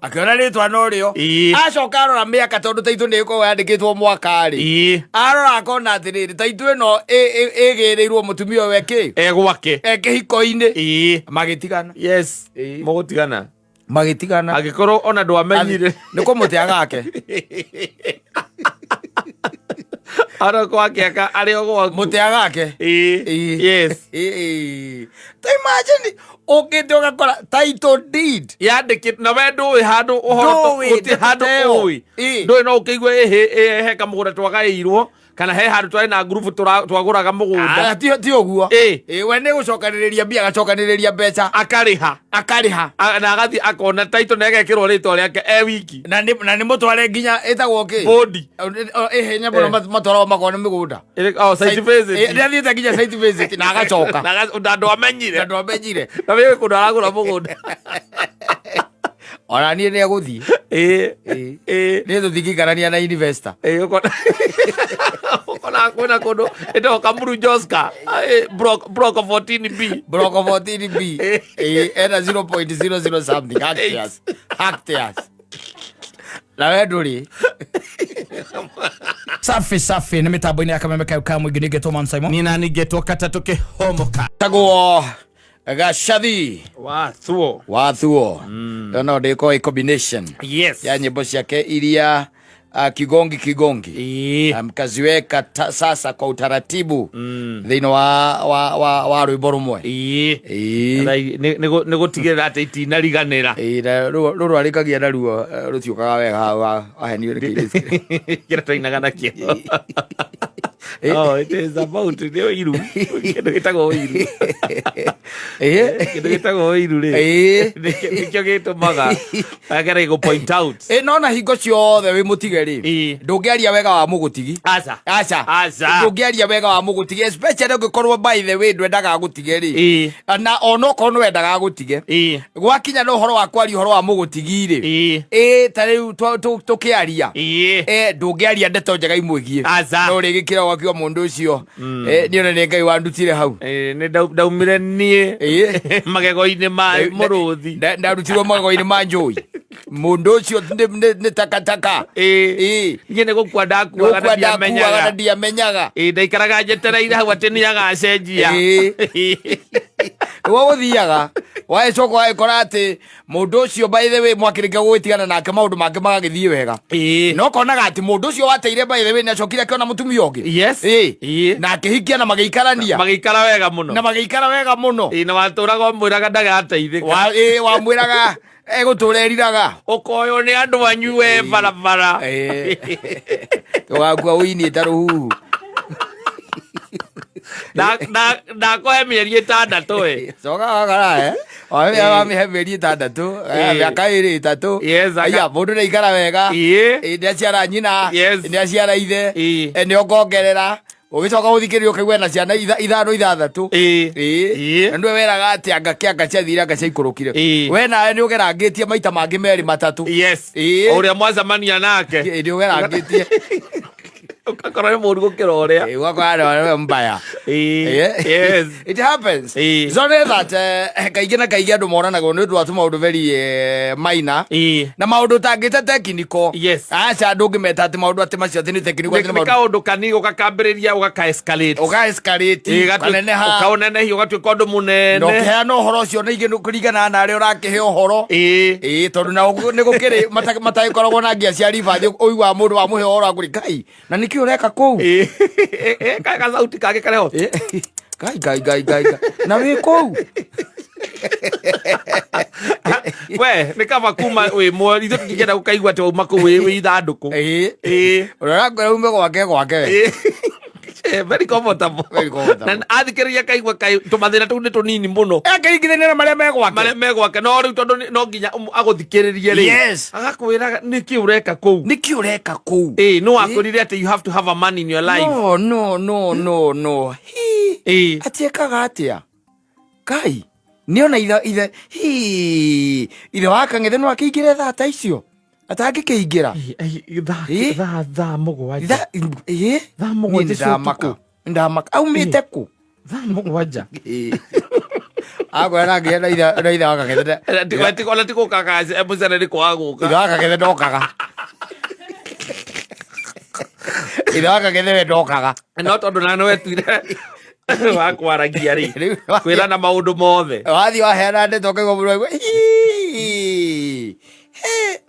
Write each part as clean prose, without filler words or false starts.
Akĩona rĩtwa norĩo. Acoka arora mĩaka, tondũ taitũ nĩ ĩkoragwo yandĩkĩtwo mwaka rĩ. Arora akona atĩrĩrĩ, taitũ ĩno ĩgĩrĩirwo mũtumia ũyũ ekĩ E gwake. E kĩhiko-inĩ. Magĩtigana. Yes. Mũgũtigana. Magĩtigana. Angĩkorwo ona ndwamenyire. Nĩ kũmũte agake. Ona gwake arĩ o gwaku. Mũte agake. Yes. Ta imagine ũkĩte ũgakora title deed yandĩkĩtwo na we ndũĩ handũ ũhoro Ndũĩ, gũtirĩ handũ ndeto ĩyo. ũĩ. Ndũĩ no ũkĩigue ĩhĩ ĩ, he kamũgũnda twagaĩirwo kana he handũ twarĩ na ngurubu twagũraga mũgũnda. Ah, ti ũguo. Ĩ, we nĩ gũcokanĩrĩria mbia, agacokanĩrĩria mbeca. Akarĩha. Akarĩha. Na agathiĩ akona title na egekĩrwo rĩtwa rĩake e wiki. Na nĩ mũtware nginya ĩtagwo kĩ? Bodi. Ĩhenya mũno. Matwaragwo makona mĩgũnda. Oh, site visit. Nĩ athiĩte nginya site visit na agacoka. Na ndwamenyire. Na ndwamenyire. Na wĩ kũndũ aragũra mũgũnda. Ona niĩ nĩ egũthiĩ. Niĩ tũtingĩikarania na investor. Ĩ, ũkona kwĩna kũndũ ĩtagwo Kamuru Joska, block 14B. Block 14B. Ĩ, ena 0.00 something hectares, hectares, na we ndũrĩ. Safi safi, nĩ mĩtambo-inĩ ya Kameme kayo ka mũingĩ, nĩngetwo Man Simon. Nina ningetwo katatũ kĩhomoka. Tagwo Gacathi Wathuo. Wathuo. Ĩyo no ndĩkorwo ĩ combination ya nyĩmbo ciake iria kigongi kigongi mkaziweka sasa kwa utaratibu thĩinĩ wa rwĩmbo rũmwe. Nĩ gũtigĩrĩra atĩ itinariganĩra. Ĩĩ, na rũrũ arĩkagia naruo rũtiũkaga wega hau wahenio nĩ kĩirĩtu. Kĩrĩa twainaga nakĩo. Oh, it is about nĩ ũiru, kĩndũ gĩtagwo ũiru. Kĩndũ gĩtagwo ũiru rĩ, nĩkĩo gĩtũmaga agere gũ point out. Ĩ, no na hingo ciothe wĩ mũtige rĩ, ndũngĩaria wega wa mũgũtigi. Aca. Aca. Aca. Ndũngĩaria wega wa mũgũtigi, especially ũngĩkorwo, by the way, ndwendaga agũtige rĩ, na onokorwo nĩ wendaga agũtige, gwakinya nĩ ũhoro wa kwaria ũhoro wa mũgũtigi rĩ, ĩ ta rĩu tũkĩaria, ndũngĩaria ndeto njega imwĩgiĩ. Aca. No ũrĩgĩkĩra ũgakiuga mũndũ ũcio, niĩ ona nĩ Ngai wandutire hau. Nĩ ndaumire niĩ magego-inĩ ma mũrũthi. Ndarutirwo magego-inĩ ma njũi, mũndũ ũcio nĩ takataka. Niĩ nĩ gũkua ndakuaga na Gũkua ndakuaga na ndiamenyaga. Ndiamenyaga. Ndaikaraga njetereire hau atĩ nĩ agacenjia. Nĩguo gũthiaga, wagĩcoka wagĩkora atĩ mũndũ ũcio, by the way, mwakĩrĩkia gũgĩtigana nake, maũndũ make magagĩthiĩ wega, no konaga atĩ mũndũ ũcio wateire, by the way, nĩ acokire akĩona mũtumia ũngĩ. Na akĩhikia na magĩikarania. Magĩikara wega mũno. Na magĩikara wega mũno. Na watũraga ũmwĩraga ndagateithĩka. Wamwĩraga egũtũra eriraga. Ũkoywo nĩ andũ anyu we barabara. Tũgakua ũiniĩ ta rũhuhu. Ndakũhe mĩeri 6 we. Coka wakara wamĩhe mĩeri 6, mĩaka 2, 3. Aya, mũndũ nĩ aikara wega. Nĩ aciara nyina. Nĩ aciara ithe. Nĩ ongongerera ũgĩcoka gũthikĩrĩria ũkaigua na ciana 5, 6. Na nĩwe weraga atĩ anga kĩanga ciathire, anga ciaikũrũkire. We nawe nĩ ũgerangĩtie maita mangĩ merĩ matatũ. Yes. O ũrĩa mwacemania nake. Nĩ ũgerangĩtie. Ũgakora nĩ mũru gũkĩra ũrĩa. Ũgakora nĩwe mbaya. It happens. It's only that kaingĩ na kaingĩ andũ moranagwo nĩ ũndũ wa tũmaũndũ very minor na maũndũ ũtangĩte technical. Aca, ndũngĩmeta atĩ maũndũ atĩ macio atĩ nĩ technical, atĩ nĩ nĩ maũndũ kaũndũ kanini ũgakambĩrĩria ũgaka escalate. Ũga escalate, ũkaneneha. Ũkaũnenehia ũgatuĩka ũndũ na mũnene. Ũkĩheana ũhoro ũcio ningĩ nĩ kũringana na arĩa ũrakĩhe ũhoro. Ĩĩ, tondũ na nĩ gũkĩrĩ matagĩkoragwo na ngia cia ribathi, ũiguaga mũndũ wamũhe ũhoro akũrĩ Ngai na nĩkĩ ũreka kũu. Gacauti kangĩ karĩ ho. Ngai, Ngai, Ngai, Ngai, Ngai. Na wĩ kũu. We nĩ kaba kuma wĩ mwe, ithuĩ tũtingĩenda gũkaigua atĩ wauma kũu wĩ ithandũkũ. Ũrĩa ũrakwĩra ume gwake gwake we. Very comfortable. Very comfortable. Na athikĩrĩria kaigua kai tũmathĩna tũu nĩ tũnini mũno. Akĩringithania na marĩa me gwake. Marĩa me gwake, no rĩu tondũ no nginya agũthikĩrĩrie rĩ, agakwĩra nĩkĩ ũreka kũu. Nĩkĩ ũreka kũu. Ĩĩ, no akwĩrire atĩ you have to have a man in your life. No, no, no, no, no. Hi. Atĩ ekaga atĩa Ngai nĩona ithe hi ithe wa kang'ethe no akĩingĩre thaa ta icio atangĩkĩingĩra. Thaa 7. Ĩ. Thaa 7 Niĩ cia nĩndamaka. ũtukũ. Ndamaka aumĩte kũ. Thaa 7. Akwĩra nangĩgĩa na ithe na ithe wa Kang'ethe Ona ti gũka mũcere nĩ kwaga gũka. Ithe wa Kang'ethe ndokaga. Ithe wa Kang'ethe we ndokaga. No tondũ na nĩwetuire wa kwaragia rĩ, Rĩu kwĩrana maũndũ mothe. Wathiĩ waheana ndeto ũkaigua mũndũ aigua "Hii, he."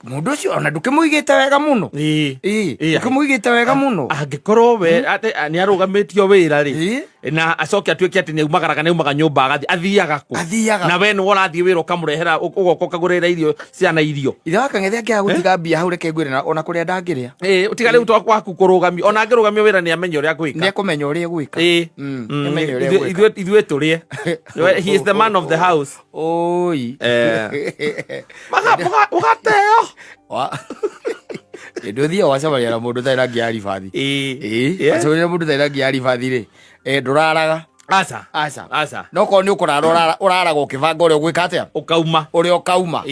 Mũndũ ũcio ona ndũkĩmũigĩte wega mũno. Ĩĩ. Ĩĩ, ndũkĩmũigĩte wega mũno. Angĩkorwo we atĩ nĩ arũgamĩtio wĩra rĩ, na acoke atuĩke atĩ nĩ aumagaraga, nĩ aumaga nyũmba agathiĩ, athiaga kũ? Athiaga Na we nĩwe ũrathiĩ wĩra ũkamũrehera, ũgoka ũkagũrĩra irio ciana irio. Ithe wa Kang'ethe angĩaga gũtiga mbia hau, reke ngwĩre, na ona kũrĩa ndangĩrĩa. Ĩĩ, utiga rĩu to kwaku kũrũgamio, ona angĩrũgamio wĩra nĩ amenye ũrĩa gwĩka. Nĩ ekũmenya ũrĩa egwĩka. Nĩ amenye ũrĩa egwĩka. Ithuĩ tũrĩe. He is the man of the house. Oi. Ũgateo. Ndũthiaga wacemania na mũndũ ũtarĩ na ngia ya ribathi. Ĩĩ. Wacemania na mũndũ ũtarĩ na ngia ya ribathi rĩ, ndũraraga. Aca. Aca. Aca. No korwo nĩ ũkũrara, ũraraga ũkĩbanga ũrĩa ũgwĩka atĩa. Ũkauma. Ũrĩa ũkauma.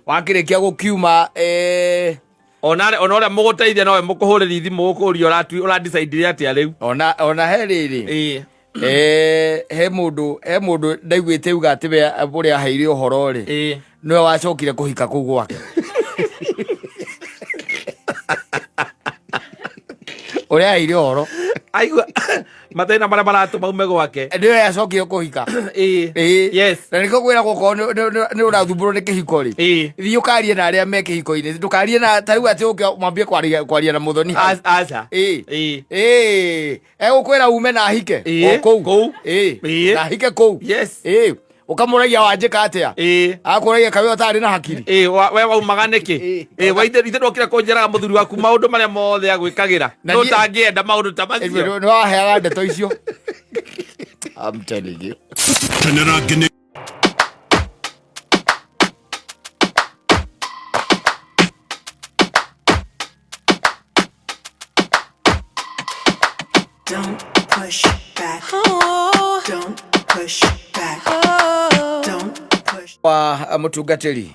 Wakĩrĩkia gũkiuma, Ona ũrĩa mũgũteithia nowe mũkũhũrĩri thimũ ũkũria ũradecide atĩa rĩu. Ona he rĩrĩ. He mũndũ ndaiguĩte uga atĩ we ũrĩa aheire ũhoro rĩ, nĩwe wacokire kũhika kũu gwake, ũrĩa aheire ũhoro. Aigua mathĩna marĩa maratũma ume gwake. Nĩwe acokire kũhika. Yes. Na nĩkĩo kwĩragwo okorwo nĩ ũrathumbũrwo nĩ kĩhiko rĩ, thiĩ ũkarie na arĩa me kĩhiko-inĩ, ndũkarie na ta rĩu atĩ ũke mwambie kwaria na mũthoni hau. Aca. Ĩĩ, egũkwĩra ume na ahike o kũu. Kũu. Na ahike kũu. Ũkamũragia wanjĩka atĩa, akũragia kawe ũtarĩ na hakiri. Ĩĩ, we waumaga nĩkĩ? Ĩĩ, wa ithe ndokire kũnjĩraga mũthuri waku maũndũ marĩa mothe agwĩkagĩra. Na No ũtangĩenda maũndũ ta macio. Nĩ waheaga ndeto icio. I'm telling you. Kenera ngene. Don't push back. Don't push back. Don't push. Wa mũtungatĩri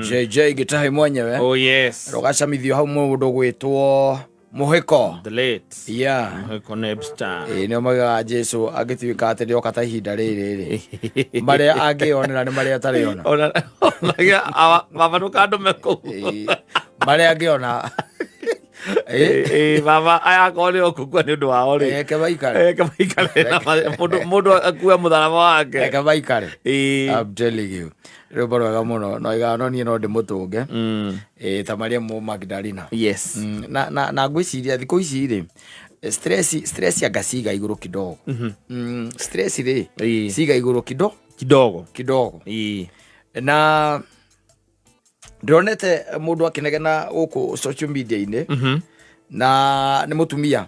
JJ Gĩtahi mwenyewe. Oh yes. Rũgacamithio hau mũndũ gwĩtwo Mũhĩko. The late. Mũhĩko Nebstar. Ĩĩ, nĩo maugaga Jesu angĩtuĩka atĩ nĩoka ta ihinda rĩrĩ rĩ, marĩa angĩonera nĩ marĩa atarĩona. Ona baba ndũkandũme kũu. Ĩĩ, marĩa angĩona. Ĩĩ, baba aya akorwo nĩ ũkũkua nĩ ũndũ wao rĩ. Reke maikare. Reke maikare na mũndũ akue mũtharaba wake. Reke maikare. Ĩĩ. I'm telling you, rwĩmbo rwega mũno no igaga no niĩ no ndĩmũtũnge. Ĩĩ, ta Mariamu Magdalena. Na ngwĩciria thikũ ici rĩ, stress anga ciga igũrũ kidogo. Stress rĩ, ciga igũrũ kidogo. Kidogo. Kidogo. Na ndĩronete mũndũ akĩnegena gũkũ social media-inĩ, na nĩ mũtumia.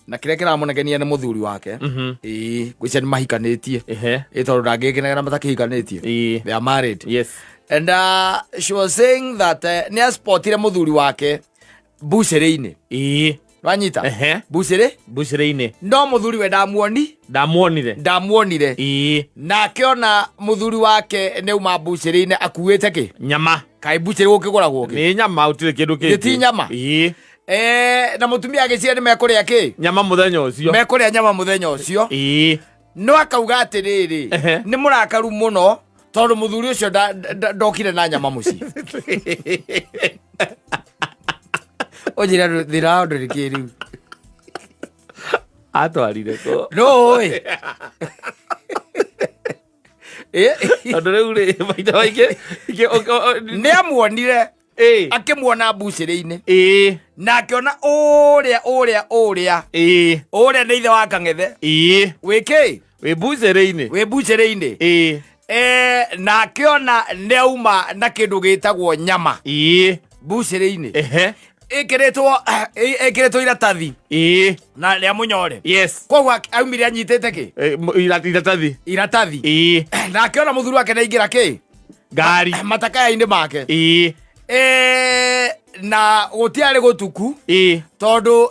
Na kĩrĩa kĩramũnegenia nĩ mũthuri wake. Ĩĩ, ngwĩciria nĩ mahikanĩtie. Ĩĩ, tondũ ndangĩkĩnegena matakĩhikanĩtie. They are married. And she was saying that nĩ aspotire mũthuri wake mbucĩrĩ-inĩ. Wanyita? Mbucĩrĩ? Mbucĩrĩ-inĩ. No mũthuri we ndamuoni. Ndamuonire. Ndamuonire. Na akĩona mũthuri wake nĩ auma mbucĩrĩ-inĩ akuĩte kĩ? Nyama. Kaĩ mbucĩrĩ gũkĩgũragwo kĩ? Nĩ nyama, gũtirĩ kĩndũ kĩngĩ. Ti nyama? Na mũtumia agĩciria nĩ mekũrĩa kĩ? Nyama mũthenya ũcio. Mekũrĩa nyama mũthenya ũcio. No akauga atĩrĩrĩ, nĩ mũrakaru mũno tondũ mũthuri ũcio ndokire na nyama mũciĩ. Ũnjĩre thĩna wa ũndũ nĩ kĩ rĩu? Atwarire kũ? Ndũĩ. Tondũ rĩu rĩ, maita maingĩ, Nĩ amuonire. Akĩmuona mbucĩrĩ-inĩ. Na akĩona ũrĩa ũrĩa ũrĩa. Ũrĩa nĩ ithe wa Kang'ethe. Wĩ kĩ? Wĩ mbucĩrĩ-inĩ. Wĩ mbucĩrĩ-inĩ. Na akĩona nĩ auma na kĩndũ gĩtagwo nyama. Mbucĩrĩ-inĩ. Ĩkĩrĩtwo iratathi. Na rĩa mũnyore. Koguo aumire anyitĩte kĩ? Iratathi. Iratathi. Na akĩona mũthuri wake nĩ aingĩra kĩ? Ngari. Matakaya-inĩ make. Na gũtiarĩ gũtuku. Tondũ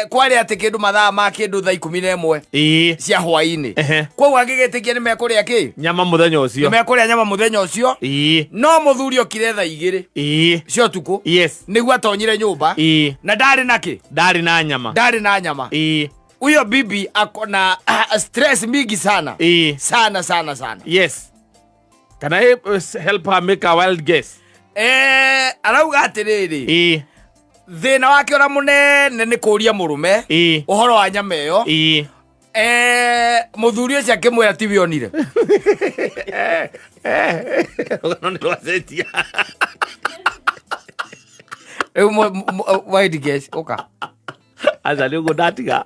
kwarĩ atĩ kĩndũ mathaa ma kĩndũ thaa 11 cia hwaĩ-inĩ. Koguo angĩgĩtĩkia nĩ mekũrĩa kĩ? Nyama mũthenya ũcio. Nĩ mekũrĩa nyama mũthenya ũcio. No mũthuri okire thaa 2 cia ũtukũ. Nĩguo atonyire nyũmba. Na ndarĩ na kĩ? Ndarĩ na nyama. Ndarĩ na nyama. Huyo bibi ako na stress mingi sana. Sana sana sana. Yes. Can I help her make a wild guess? Arauga atĩrĩrĩ, thĩna wake ũrĩa mũnene nĩ kũria mũrũme ũhoro wa nyama ĩyo. Mũthuri ũcio akĩmwĩra tiwe onire. Rũgano nĩ rwacenjia. Rĩu wild guess ũka. Aca nĩ ũguo ndatiga.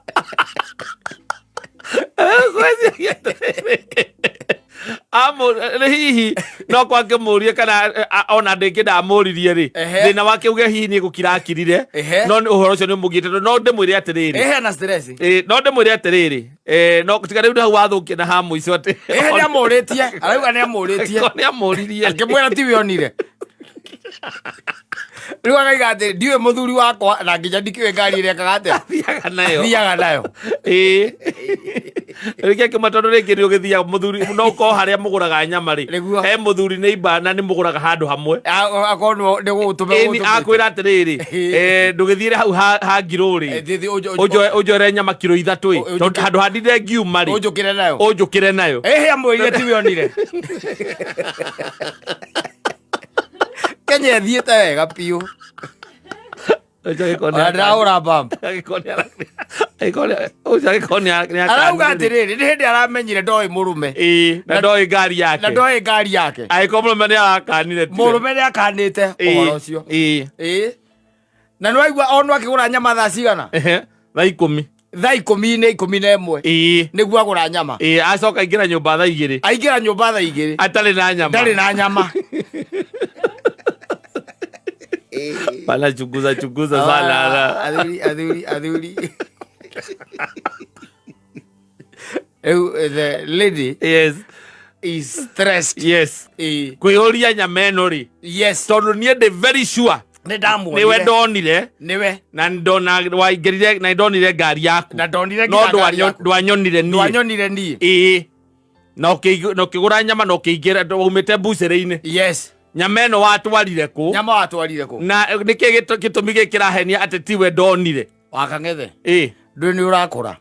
Nĩ hihi no kwangĩmũrie kana ona ndĩngĩ ndamũririe rĩ, thĩna wake uge hihi nĩ gũkira akirire, no nĩ ũhoro ũcio nĩ ũmũgiĩte. No ndĩmwĩre atĩrĩrĩ, Ehe, na stress. No ndĩmwĩre atĩrĩrĩ, no tiga rĩu hau wathũkia na ha mũico atĩ Ehe, nĩ amũrĩtie, arauga nĩ amũrĩtie. Nĩ amũririe. Akĩmwĩra tiwe onire. Rĩu akaiga atĩ ndiũĩ mũthuri wakwa na nginya ndikĩũĩ ngari ĩrĩa ekaga atĩa. Thiaga nayo. Thiaga nayo. Ĩĩ, rĩngĩ akĩma tondũ rĩngĩ nĩ ũgĩthiaga mũthuri no ũkorwo harĩa mũgũraga nyama rĩ, Nĩguo. he mũthuri nĩ imba na nĩ mũgũraga handũ hamwe. Akorwo nĩ gũgũtũme. Ĩni akwĩra atĩrĩrĩ, ndũgĩthiĩre hau ha ngirũ rĩ, ũnjoere nyama kiro 3 ĩ, tondũ handũ handire ngiuma rĩ, ũnjũkĩre nayo. Ũnjũkĩre nayo. Ehe, amwĩrire tiwe onire. Kenya ĩthiĩte wega biũ. Ũcio agĩkorwo Ona ndĩrahũra bump. Ũcio agĩkorwo nĩ Arauga akanire. atĩrĩrĩ, nĩ hĩndĩ aramenyire ndoĩ mũrũme. Ĩĩ, na ndoĩ ngari yake. Na ndoĩ ngari yake. Angĩkorwo mũrũme nĩ arakanire tiwe. Mũrũme nĩ akanĩte ũhoro ũcio. Ĩĩ. Na nĩ waigua ono akĩgũra nyama thaa cigana? Ehe, thaa 10. Thaa ikũmi nĩ 11. Nĩguo agũra nyama. Ĩĩ, acoka aingĩra nyũmba thaa 2. Aingĩra nyũmba thaa 2. Atarĩ na nyama. Ndarĩ na nyama. Bana chunguza chunguza sana. Athuri, athuri, athuri. Rĩu the lady Yes. is stressed. Yes. Kwĩyũria nyama ĩno rĩ. Yes. Tondũ niĩ ndĩ very sure. Nĩ ndamuonire. Nĩwe ndonire. Nĩwe. Na ndona waingĩrire na ndonire ngari yaku. Na ndonire No nginya ngari yaku. ndwanyonire niĩ. Ndwanyonire niĩ. Ĩĩ. Na ũkĩgũra nyama na ũkĩingĩra waumĩte mbucĩrĩ-inĩ. Yes. Nyama ĩno watwarire kũ? Nyama watwarire kũ? Na nĩkĩ gĩtũmi gĩkĩ kĩrahenia atĩ tiwe ndonire? Wakang'ethe. Ĩĩ. Ndũĩ nĩ ũrakũra.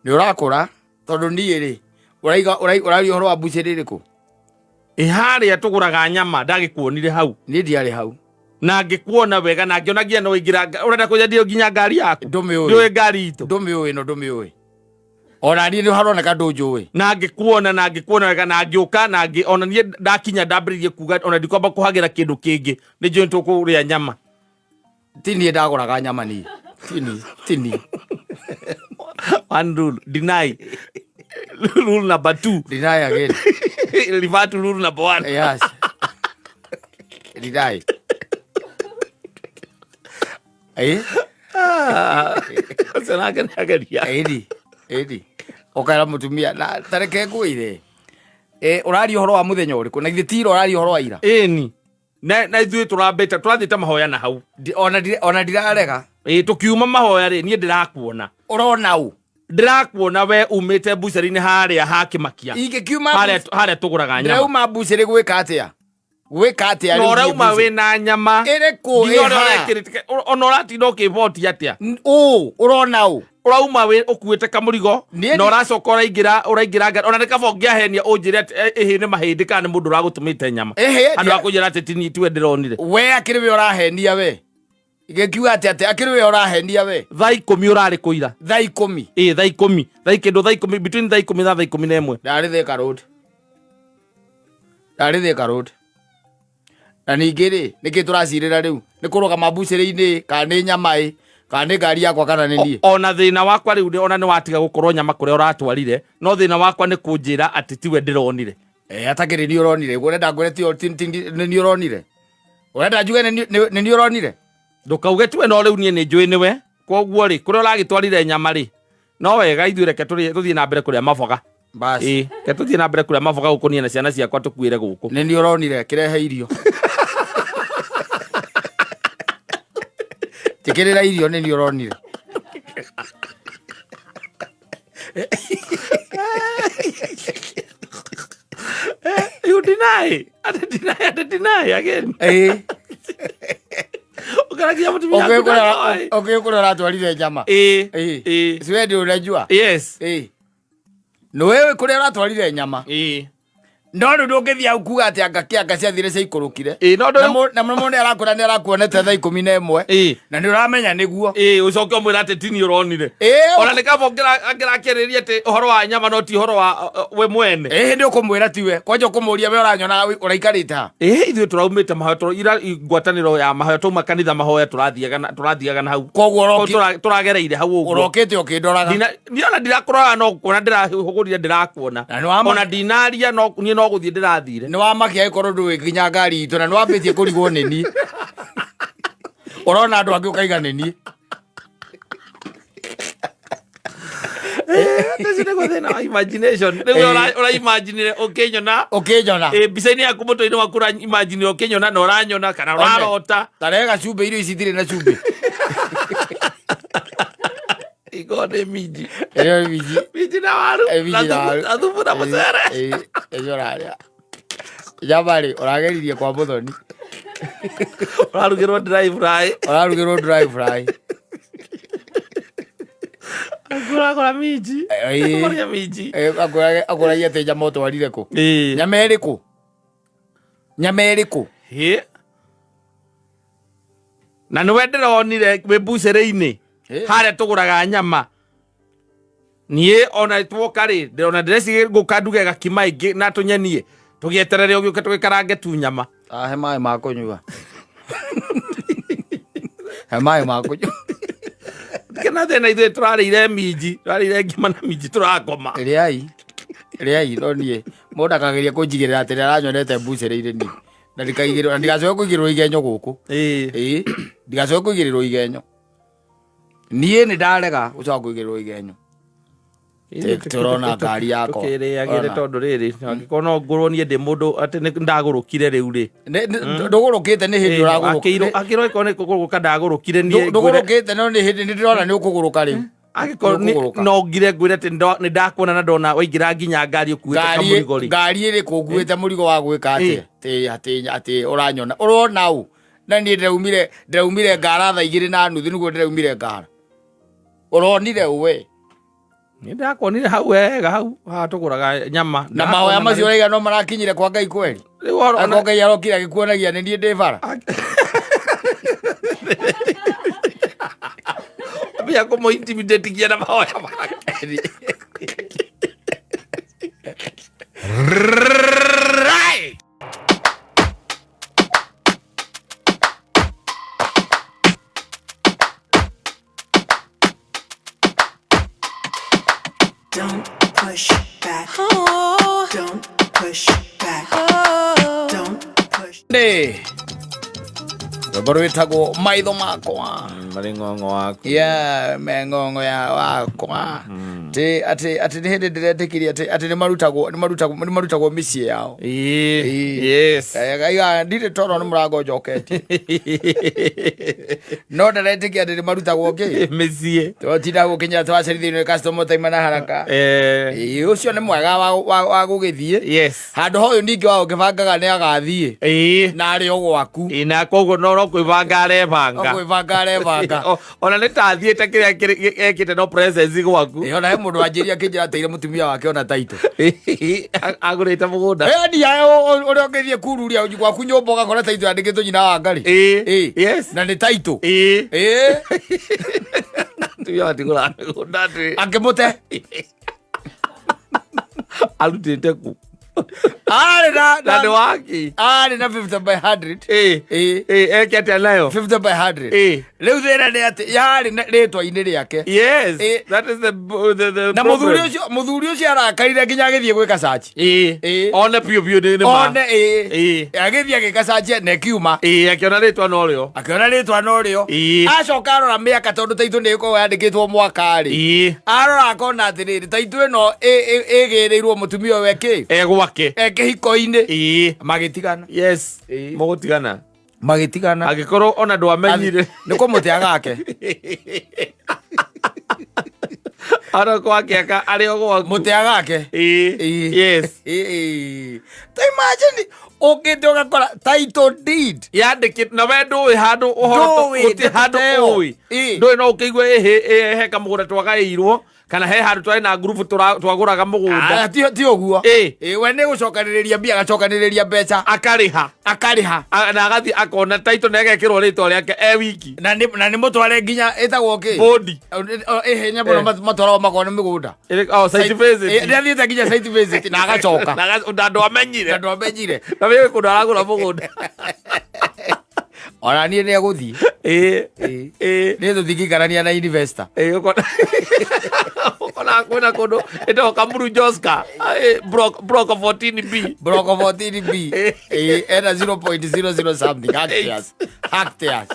Nĩ ũrakũra tondũ niĩ rĩ, ũraiga ũraria ũhoro wa mbucĩrĩ ĩrĩkũ? Ĩ harĩa tũgũraga nyama ndagĩkuonire hau. Niĩ ndiarĩ hau. Na ngĩkuona wega na ngĩona nginya no waingĩra ũrenda kũnyendia nginya ngari yaku. Ndũmĩũĩ. Ndũĩ ngari itũ. Ndũmĩũĩ no ndũmĩũĩ. Ona niĩ nĩ haroneka ndũnjũĩ. Na ngĩkuona, na ngĩkuona wega, na ngĩũka, na ngĩ, ona niĩ ndakinya ndambĩrĩirie kuga, ona ndikwamba kũhagĩra kĩndũ kĩngĩ, nĩ njũĩ tũkũrĩa nyama. Ti niĩ ndagũraga nyama niĩ. Ti niĩ, ti niĩ. One rule, deny. Rule number 2. Deny again. Revert to rule number 1. Yes. Deny. Ũcio nake nĩ ageria. Ĩni, ĩni. Ũkera mũtumia, na ta reke ngwĩre. Ũraria ũhoro wa mũthenya ũrĩkũ? Na githĩ ti ira ũraria ũhoro wa ira? Ĩni. Na ithuĩ tũrambĩte, tũrathiĩte mahoya na hau. Ona ndirarega. Ĩĩ, tũkiuma mahoya rĩ, niĩ ndĩrakuona. Ũrona ũ? Ndĩrakuona we umĩte mbucĩrĩ-inĩ harĩa ha Kĩmakia. Ingĩkiuma Harĩa tũgũraga nyama. Ndĩrauma mbucĩrĩ gwĩka atĩa? Gwĩka atĩa Na rĩu niĩ ũrauma mbucĩrĩ? wĩna nyama. Ĩrĩkũ Nginya ũrĩa ĩha? ũrekĩrĩte, ona ũratinda ũkĩboti atĩa? Ũ, ũrona ũ? Ũrauma wĩ ũkuĩte kamũrigo, Niĩ na ũracoka ũraingĩra ngari. Ona nĩ kaba ũngĩahenia ũnjĩre atĩ, ĩhĩ nĩ mahĩndĩ kana nĩ mũndũ ũragũtũmĩte nyama. Ĩhĩ, Andũ a kũnjĩra atĩ ti niĩ tiwe ndĩronire. We akĩrĩ we ũrahenia we. Gĩkiuga atĩ atĩ akĩrĩ we ũrahenia we. Thaa 10 ũrarĩ kũ ira? Thaa 10. Ĩĩ, thaa 10. Thaa kĩndũ thaa 10, between thaa 10 na thaa 11. Ndarĩ Thika Road. Ndarĩ Thika Road. Na ningĩ rĩ, nĩkĩ tũracirĩra rĩu? Nĩ kũrũgama mbucĩrĩ-inĩ, kana nĩ nyama ĩ, kana nĩ ngari yakwa kana nĩ niĩ? Ona thĩna wakwa rĩu ona nĩ watiga gũkorwo nyama kũrĩa ũratwarire, no thĩna wakwa nĩ kũnjĩra atĩ tiwe ndĩronire. Atakĩrĩ niĩ ũronire. Ũrenda ngwĩre nĩ niĩ ũronire? Ũrenda njuge nĩ niĩ ũronire? Ndũkauge tiwe, no rĩu niĩ nĩ njũĩ nĩwe. Koguo rĩ, kũrĩa ũragĩtwarire nyama rĩ, no wega ithuĩ reke tũthiĩ na mbere kũrĩa maboga. Bas. Ĩĩ, reke tũthiĩ na mbere kũrĩa maboga gũkũ niĩ na ciana ciakwa tũkuĩre gũkũ. Nĩ niĩ ũronire, kĩrehe irio. Njĩkĩrĩra irio, nĩ niĩ ũronire. You deny. And deny, and deny again. Ĩĩ. Ũkera nginya mũtumia waku ndatoĩ. Ũkĩũĩ kũrĩa ũratwarire nyama. Ĩĩ. Ĩĩ. Ĩĩ. Si wewe ndio unajua. Yes. Ĩĩ. Nĩwe kũrĩa ũratwarire nyama. Ĩĩ. No rĩu ndũngĩthiĩ hau kuga atĩ anga kĩanga ciathire ciaikũrũkire. Ĩĩ, no Na ndũ na mũndũ nĩ arakwĩra nĩ arakuonete thaa 11. Ĩĩ. Na nĩ ũramenya nĩguo. Ĩĩ, ũcoke ũmwĩre atĩ tini ũronire. Ĩĩ. Ona nĩ kaba ũngĩrakĩarĩria atĩ ũhoro wa nyama no ti ũhoro wa we mwene. Ĩĩ hĩndĩ ũkũmwĩra tiwe. Kwanja ũkũmũria we ũranyona ũraikarĩte ha. Ĩĩ, ithuĩ tũraumĩte mahoya ira ngwatanĩro ya mahoya twauma kanitha mahoya tũrathiaga na tũrathiaga na hau. Koguo Tũragereire hau ũguo. Ũrokĩte ũkĩndoraga. Niĩ ona ndirakũrora no kuona ndĩrahũgũrire ndĩrakuona. Na nĩ wama- Ona ndinaria no niĩ no gũthiĩ ndĩrathire. Nĩ wamakia ĩkorwo ndũĩ nginya ngari itũ na nĩ wambĩtie kũrigwo nĩ niĩ. Ũrona andũ angĩ ũkaiga nĩ niĩ. Ũcio nĩguo thĩna wa imagination. Rĩu ũra imaginire ũkĩnyona. Ũkĩnyona. Ĩ, mbica-inĩ yaku mũtwe-inĩ waku ũra imaginire ũkĩnyona na ũranyona kana One. ũrarota. Tarega cumbĩ irio ici itirĩ na cumbĩ. Ikorwo nĩ minji. Ĩyo nĩ minji. Minji na waru. Ĩ, minji na waru. Na thubu na mũcere. Ĩ, ĩyo ũrarĩa. Nyama rĩ, ũrageririe kwa mũthoni. Ũrarugĩrwo dry fry. Ũrarugĩrwo dry fry. Ũragũra minji. Ĩ. Ũrĩa minji. Ĩ, akũragia atĩ nyama ũtwarire kũ? Ĩ. Nyama ĩrĩkũ? Nyama ĩrĩkũ? Ĩ. Na nĩwe ndĩronire wĩ mbucĩrĩ-inĩ. Ĩ. Harĩa tũgũraga nyama. Niĩ ona twoka rĩ, ndĩrona ndĩreciria ngũka nduge gakima ĩngĩ na tũnyenie. Tũgĩeterere ũgĩũke tũgĩkarange tu nyama. He maĩ ma kũnyua. He maĩ ma kũnyua. Kena thĩna ithuĩ tũrarĩire minji, tũrarĩire ngima na minji tũrakoma. Rĩai. Rĩai no niĩ. Mũndũ akageria kũnjigĩrĩra atĩ nĩaranyonete mbucĩrĩ-inĩ niĩ. Na ndikaigĩrĩrwo, na ndigacoke kũigĩrĩrwo igenyo gũkũ. Ĩĩ. Ĩĩ. Ndigacoke kũigĩrĩrwo igenyo. Niĩ nĩ ndarega gũcoka kũigĩrĩrwo igenyo. Tũrona ngari yakwa. Tũkĩrĩagĩre Ũrona. tondũ rĩrĩ, angĩkorwo no ngũrwo niĩ ndĩ mũndũ atĩ nĩ ndagũrũkire rĩu rĩ. Ndũgũrũkĩte nĩ hĩndĩ ũragũrũka. Akĩirwo angĩkorwo nĩ kũgũrũka ndagũrũkire niĩ ngwĩre. Ndũgũrũkĩte no nĩ hĩndĩ nĩ ndĩrona nĩ ũkũgũrũka rĩu. Angĩkorwo Nĩ ũkũgũrũka. no ngire ngwĩre atĩ nĩ ndakuona na ndona waingĩra nginya ngari ũkuĩte kamũrigo rĩ. Ngari ĩrĩkũ nguĩte mũrigo wa gwĩka atĩa? Atĩ atĩ ũranyona. Ũrona ũ? Na niĩ ndĩraumire ngara 2:30 nĩguo ndĩraumire ngara. Ũronire ũ we? Nĩ ndakuonire hau wega hau haha tũgũraga nyama. Na mahoya macio ũraiga no marakinyire kwa Ngai kweri? Rĩu ũhoro Angĩkorwo Ngai arokire agĩkuonagia nĩ niĩ ndĩ bara. Ambia kũmũ intimidate nginya na mahoya make. Right. Don't push back. Oh. Don't push back. Oh. Don't push. Ndĩ rwĩmbo rwĩtagwo maitho makwa. Marĩ ng'ong'o waku. Yeah, me ng'ong'o ya wakwa. Atĩ atĩ atĩ nĩ hĩndĩ ndĩretĩkirie atĩ atĩ nĩ marutagwo mĩciĩ yao. Ĩĩ. Ĩĩ. Yes. Gaiga ndirĩ toro nĩ mũrango njoketie. No ndĩretĩkia atĩ nĩ marutagwo kĩ? Mĩciĩ. Twatinda gũkinya twacerithĩirio nĩ customer taima na haraka. Ĩĩ, ũcio nĩ mwega wa gũgĩthiĩ. Yes. Handũ ha ũyũ ningĩ wa ũngĩbangaga nĩ agathiĩ. Ĩĩ. Na arĩ o gwaku. Ĩĩ, na koguo no kwĩbanga arebanga. No kwĩbanga arebanga. Ona nĩ ta athiĩte kĩrĩa ekĩte no presence gwaku. Ĩĩ, ona he mũndũ wanjĩria akĩnjĩra ateire mũtumia wake ona taitũ. Agũrĩte mũgũnda. Ĩĩ, ni ayo ũrĩa ũngĩthiĩ kururia gwaku nyũmba ũgakora taitũ yandĩkĩtwo nyina wa Ngarĩ. Ĩĩ. Ĩĩ. Yes. Na nĩ taitũ. Ĩĩ. Ĩĩ. Mũtumia watigũra mĩgũnda atĩ. Akĩmũte. Arutĩte kũ? Arĩ na Na nĩ waki. Arĩ na 50 by 100. Ĩĩ. Ĩĩ. Ĩĩ, eke atĩa nayo? 50 by 100. Ĩĩ. Rĩu thĩna nĩ atĩ yarĩ na rĩtwa-inĩ rĩake. Yes. Ĩĩ. That is the Na problem. mũthuri ũcio arakarire nginya agĩthiĩ gwĩka search. Ĩĩ. Ĩĩ. One biũ biũ nĩ ma. One ĩĩ. Ĩĩ. Agĩthiĩ agĩka search na ĩkiuma. Ĩĩ, akĩona rĩtwa no rĩo. Akĩona rĩtwa no rĩo. Ĩĩ. Acoka arora mĩaka tondũ taitũ nĩ ĩkoragwo yandĩkĩtwo mwaka rĩ. Ĩĩ. Arora akona atĩrĩrĩ taitũ ĩno ĩgĩrĩirwo mũtumia ũyũ eke. E gwake. E kĩhiko-inĩ. Ĩĩ. Magĩtigana. Yes. Ĩĩ. Mũgũtigana. Magĩtigana. Angĩkorwo ona ndwamenyire. Nĩ kũmũte agake. Ona gwake arĩ o gwaku. Mũte agake. Ĩĩ. Ĩĩ. Yes. Ĩĩ. Ta imagine Ũkĩte ũgakora title deed. Yandĩkĩtwo na we ndũĩ handũ ũhoro Ndũĩ, gũtirĩ handũ ndeto ĩyo. ũĩ. Ndũĩ no ũkĩigue ĩhĩ ĩ, he kamũgũnda twagaĩirwo kana he handũ twarĩ na ngurubu twagũraga mũgũnda. Ah, ti ũguo. Ĩ. Ĩ, we nĩ gũcokanĩrĩria mbia, agacokanĩrĩria mbeca. Akarĩha. Akarĩha. Na agathiĩ akona title na egekĩrwo rĩtwa rĩake e wiki. Na nĩ mũtware nginya ĩtagwo kĩ? Bodi. Ĩhenya mũno matwaragwo makona mĩgũnda. Oh, site visit. Nĩ athiĩte nginya site visit na agacoka. Na andũ amenyire. Na andũ amenyire. Na wĩ kũndũ aragũra mũgũnda. Ona niĩ nĩ egũthiĩ. Ĩ. Ĩ. Niĩ tũtingĩikarania na investor. Ĩ, ũkona kwĩna kũndũ ĩtagwo Kamuru Joska. Ĩ, block 14B. Block 14B. Ĩ, ena 0.00 something hectares. Hectares.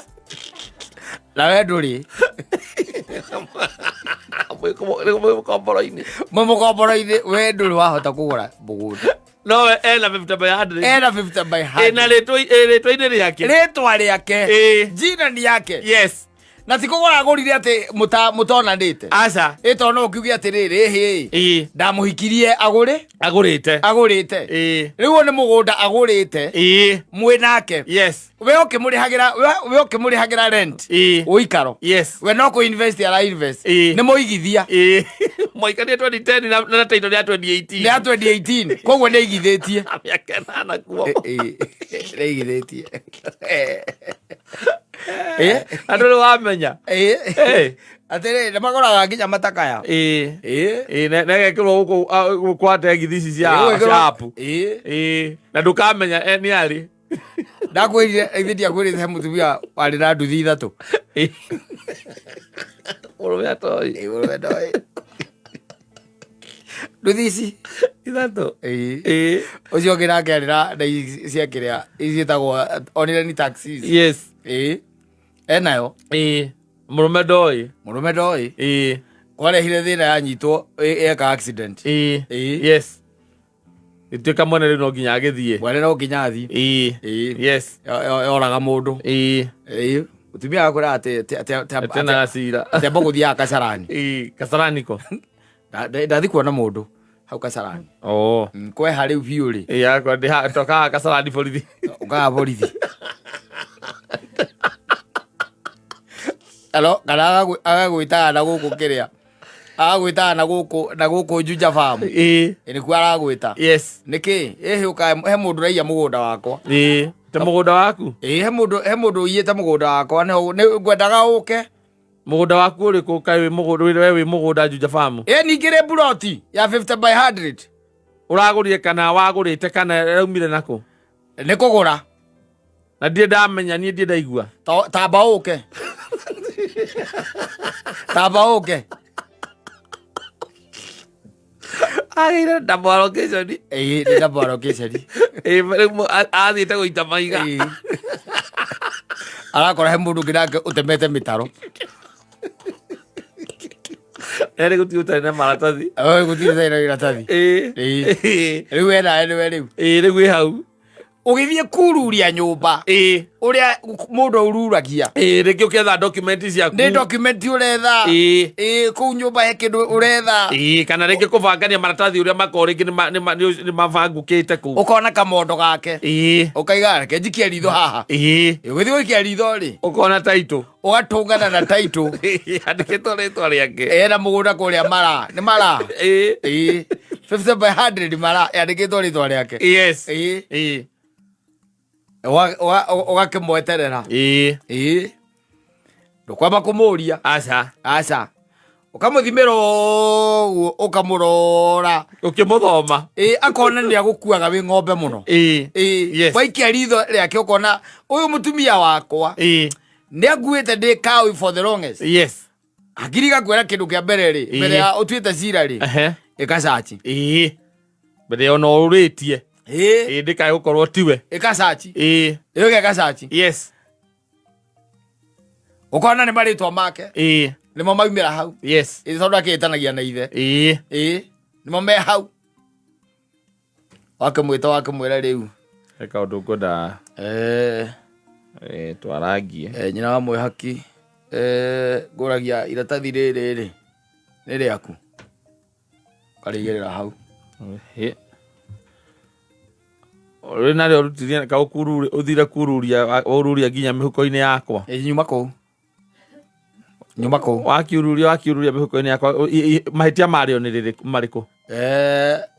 Na we ndũrĩ. Mwĩ mũkomboro-inĩ. Mwĩ mũkomboro-inĩ, we ndũrĩ wahota kũgũra mũgũnda. No we ena 50 by 100. Ena 50 by 100. Ena rĩtwa-inĩ rĩake. Rĩtwa rĩake. Jina ni yake. Yes. Na ti kũgũra agũrire atĩ mũtonanĩte. Aca. Ĩ tondũ no ũkiuge atĩrĩrĩ, ĩhĩ. Ndamũhikirie agũrĩ? Agũrĩte. Agũrĩte. Rĩu ũyũ nĩ mũgũnda agũrĩte. Mwĩ nake. Yes. We ũkĩmũrĩhagĩra rent. Ũikaro. Yes. We no kũ invest ara invest. Nĩ mũigithia. Mwaikanie 2010 na title ya 2018. Nĩ ya 2018. Koguo nĩ aigithĩtie. Mĩaka ĩnana kuo. Nĩ aigithĩtie. Andũ nĩ wamenya. Atĩrĩ, nĩ magũraga nginya matakaya. Na ĩgekĩrwo gũkũ kwa tegithi ici cia app. Na ndũkamenya nĩ arĩ. Ndakwĩrire, ithe ndiakwĩrire he mũtumia warĩ na nduthi ithatũ. Mũrũme atoĩ. Mũrũme ndoĩ. Nduthi ici? Ithatũ. Ũcio ũngĩ nake arĩ na ici cia kĩrĩa, ici ciĩtagwo onire ni taxis. Yes. Enayo. Mũrũme ndoĩ. Mũrũme ndoĩ. Kwarehire thĩna yanyitwo, eka accident. Yes. Ituĩka mwene rĩu no nginya agĩthiĩ. Mwene no nginya athiĩ. Yes. Yoraga mũndũ. Mũtumia agakwĩra Atĩ cira. atĩ amba gũthiaga Kasarani. Kasarani ko? Ndathi kuona mũndũ hau Kasarani. Kweha rĩu biũ rĩ. Yakwa ndĩ tokaga Kasarani borithi. Ũkaga borithi. Alo, kana agagwĩtaga na gũkũ kĩrĩa. Agagwĩtaga na gũkũ, na gũkũ Juja Farm. Nĩkuo aragwĩta. Yes. Nĩkĩ? Ĩhĩ ũka, he mũndũ ũraiya mũgũnda wakwa. Ta mũgũnda waku? He mũndũ ũiyĩte mũgũnda wakwa, nĩ ngwendaga ũke. Mũgũnda waku ũrĩkũ? Kaĩ wĩ mũgũnda, we wĩ mũgũnda Juja Farm? Ningĩ rĩ ploti ya 50 by 100. Ũragũrire kana wagũrĩte kana ĩraumire nakũ? Nĩ kũgũra. Na ndirĩ ndamenya, niĩ ndirĩ ndaigua. Tamba ũke. Tamba ũke. Agĩire double allocation. Nĩ double allocation. Rĩu athiĩte gũita maiga. Arakora he mũndũ ũngĩ nake ũtemete mĩtaro. Erĩ gũtirĩ ũtarĩ na maratathi. Gũtirĩ ũtarĩ na maratathi. Rĩu we nawe nĩwe rĩu. Rĩu wĩ hau. Ũgĩthiĩ kururia nyũmba. Ũrĩa mũndũ aururagia. Rĩngĩ ũkĩetha document ciaku. Nĩ document ũretha. Kũu nyũmba he kĩndũ ũretha. Kana rĩngĩ kũbangania maratathi ũrĩa makorwo rĩngĩ nĩ mabangũkĩte kũu. Ũkona kamondo gake. Ũkaiga reke njikie ritho haha. Ũgĩthiĩ gũikia ritho rĩ. Ũkona title. Ũgatũngana na title. Andĩkĩtwo rĩtwa rĩake. Ena mũgũnda kũrĩa mara. Nĩ mara. 50 by 100 mara. Yandĩkĩtwo rĩtwa rĩake. Yes. Ũgakĩmweterera. Ndũkwamba kũmũria. Aca. Aca. Ũkamũthimĩra ũguo, ũkamũrora. Ũkĩmũthoma. Akona nĩ agũkuaga wĩ ng'ombe mũno. Yes. Waikia ritho rĩake ũkona ũyũ mũtumia wakwa. Nĩ anguĩte ndĩ kaũ for the longest. Yes. Hakiri igakwĩra kĩndũ kĩa mbere rĩ, mbere ya ũtuĩte cira rĩ. Ĩka search. Mbere ona ũrĩtie. Ndĩkae gũkorwo tiwe. Ĩka search. Ĩũke search. Yes. Ũkona nĩ marĩtwa make. Nĩmo maumĩra hau. Yes. Tondũ akĩĩtanagia na ithe. Nĩmo me hau. Wakĩmwĩta wakĩmwĩra rĩu. He kaũndũ ngwenda. Twarangie. Nyina wa mwĩhaki. Ngũragia iratathi rĩrĩ rĩ. Nĩ rĩaku. Karĩigĩrĩra hau. Rĩ narĩo rutirie ka ũkurure ũthire kururia waruria nginya mĩhuko-inĩ yakwa. Ĩ, nyuma kũu, nyuma kũu. Wakiururia, wakiururia mĩhuko-inĩ yakwa. Mahĩtia marĩo nĩ rĩrĩkũ, marĩkũ?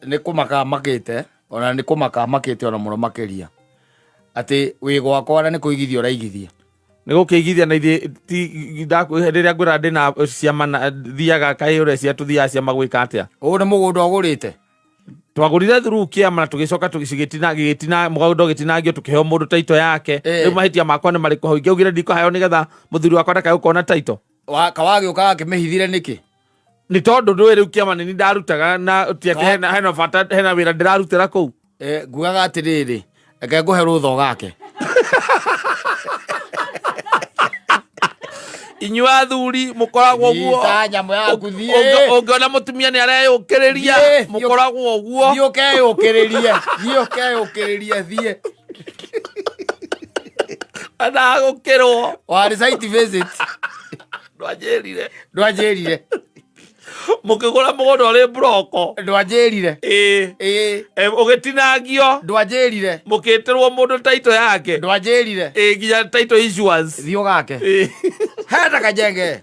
Nĩ kũmaka makĩte, ona nĩ kũmaka makĩte ona mũno makĩria, atĩ wĩ gwakwa na nĩ kũigithia ũraigithia. Nĩ gũkĩigithia na ithuĩ ti rĩrĩa ngwĩra ndĩna ciama na thiaga kaĩ ũrecia tũthiaga ciama gwĩka atĩa? Ũyũ nĩ mũgũnda ũgũrĩte. Twagũrire through kĩama na tũgĩcoka tũgĩcigĩtina gĩgĩtina mũgũnda ũgĩtinangio, tũkĩheo mũndũ taito yake. Rĩu mahĩtia makwa nĩ marĩkũ hau? Ingĩaugire ndikũheo nĩgetha mũthuri wakwa ndakae gũkona taito. Kawagĩũka gakĩmĩhithire nĩkĩ? Nĩ tondũ ndũĩ rĩu kĩama nĩ niĩ ndarutaga na ti atĩ hena bata, hena wĩra ndĩrarutĩra kũu. Ngugaga atĩrĩrĩ, reke ngũhe rũtha ũgake. Inyuĩ athuri mũkoragwo ũguo. Nyita nyamũ yaku, thiĩ. Ũngĩona mũtumia nĩ areyũkĩrĩria, Thiĩ. mũkoragwo ũguo. Thiĩ ũkeyũkĩrĩrie, thiĩ ũkeyũkĩrĩrie, thiĩ. Ndagũkĩrwo. Warĩ site visit. Ndwanjĩrire. Ndwanjĩrire. Mũkĩgũra mũgũnda ũrĩ mburoko. Ndwanjĩrire. Ĩĩ. Ĩĩ. Ũgĩtinangio. Ndwanjĩrire. Mũkĩtĩrwo mũndũ taito yake. Ndwanjĩrire. Ĩĩ, nginya taito issuance. Thiĩ ũgake. Ĩĩ. Henda kajenge.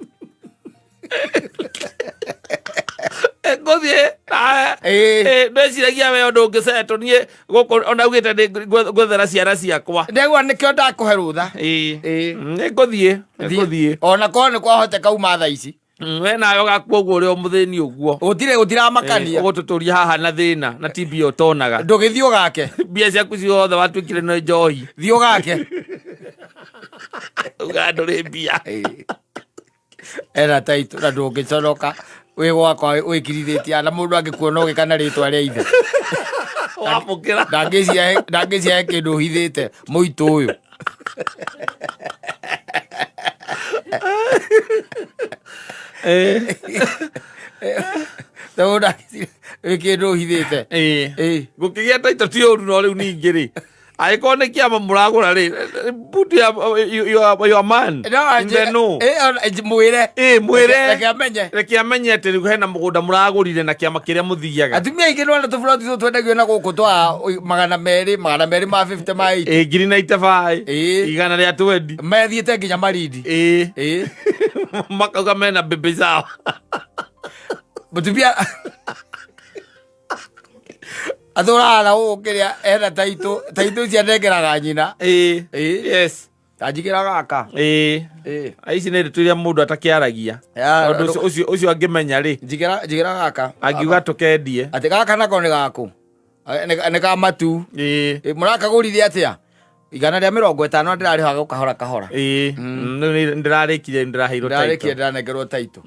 Ngũthiĩ nawe. Ĩĩ. Ĩĩ, ndwĩciragia we ũndũ ũngĩcetwo niĩ gũkũ ona augĩte nĩ ngwethera ciana ciakwa. Ndegwa nĩkĩo ndakũhe rũtha. Ĩĩ. Ĩĩ. Nĩngũthiĩ, nĩngũthiĩ. Ona korwo nĩ kwahoteka uma thaa ici. We nawe ũgakua ũguo ũrĩ o mũthĩni ũguo. Gũtirĩ, gũtiramakania. Ũgũtũtũria haha na thĩna na ti mbia ũtonaga. Ndũgĩthiĩ ũgake. Mbia ciaku ciothe watuĩkire nĩ njohi. Thiĩ ũgake. Uga ndũrĩ mbia. Ĩĩ. Ena taitũ na ndũngĩconoka wĩ gwakwa wĩkirithĩtie na mũndũ angĩkuona ũgĩka na rĩtwa rĩa ithe. Wamũkĩra. Ndangĩciahe kĩndũ ũhithĩte mũitũ ũyũ. Tondũ ndangĩciria wĩ kĩndũ ũhithĩte. Ĩĩ. Gũkĩgĩa taitũ ti ũru, no rĩu ningĩ rĩ, angĩkorwo nĩ kĩama mũragũra rĩ, put your man No, in the know. Ona, mwĩre. Ĩĩ, mwĩre. Reke amenye. Reke amenye atĩ rĩu hena mũgũnda mũragũrire na kĩama kĩrĩa mũthiaga. Atumia aingĩ nĩwona tũburoti tũtũ twendagio na gũkũ twa 200, 200 ma 50 ma 80. Ĩĩ, ngiri na itabaĩ. Ĩĩ. Igana rĩa twendi. Methiĩte nginya Marindi. Ĩĩ. Ĩĩ. Makauga mena baby shower. Mũtumia atũraga na gũkũ kĩrĩa ena taitũ, taitũ ici anengeraga nyina. Ĩĩ. Ĩĩ. Yes. Tanjigĩra gaka. Ĩĩ. Ĩĩ. Ici nĩ ndeto iria mũndũ atakĩaragia. Ya, Tondũ ũcio angĩmenya rĩ, Njigĩra gaka. Angiuga tũkendie. Atĩ gaka nako nĩ gaku. Nĩ ka matu. Ĩĩ. Ĩ, mũrakagũrire atĩa? 150 ndĩrarĩhaga kahora kahora. Ĩĩ. Rĩu nĩ ndĩrarĩkirie, ndĩraheirwo Ndĩrarĩkirie, title. ndĩranengerwo title.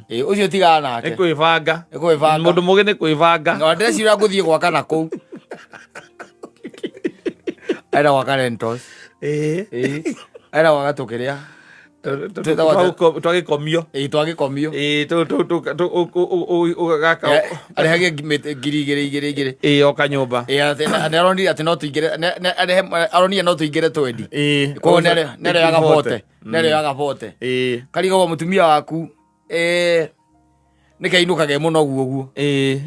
Ĩĩ, ũcio tigana nake. Nĩ kwĩbanga. Nĩ kwĩbanga. Mũndũ mũgĩ nĩ kwĩbanga. Na ndĩreciria ngũthiĩ gwaka na kũu. Ena gwaka rentals. Ĩĩ. Ĩĩ. Ena gwaka tũkĩrĩa. Twĩtagwo atĩa? Twagĩkomio. Ĩĩ, twagĩkomio. Ĩĩ, gaka. Arehage ngiri igĩrĩ igĩrĩ igĩrĩ. Ĩĩ, o kanyũmba. Ĩĩ, atĩ nĩ aronire atĩ no tũingĩre, aronire no tũingĩre twendi. Ĩĩ. Koguo nĩ arĩoyaga bote. Nĩ arĩoyaga bote. Ĩĩ. Karigagwo mũtumia waku, nĩ kainũkage mũno ũguo ũguo. Ĩĩ.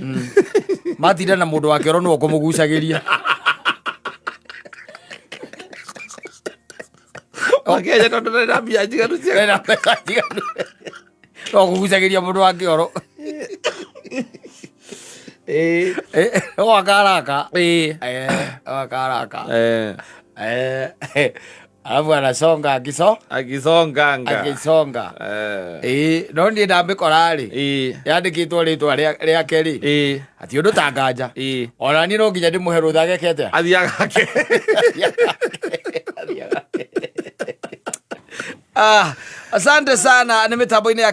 Matinda na mũndũ wake oro nĩwe ũkũmũgucagĩria. Wakenya tondũ ndarĩ na mbia njiganu cia Ndarĩ na mbeca njiganu. No kũgucagĩria mũndũ wa kĩoro. Ĩĩ. Gwaka haraka. Ĩĩ. Gwaka haraka. Alafu anasonga akiso Akisonganga. Akisonga. Ĩĩ, no niĩ ndamĩkora rĩ. Ĩĩ. Yandĩkĩtwo rĩtwa rĩake rĩ. Ĩĩ. Ati ũndũ ta nganja. Ĩĩ. Ona niĩ no nginya ndĩmũhe rũtha ageke atĩa? Athiaga ake. Asante sana nĩ mĩtambo-inĩ ya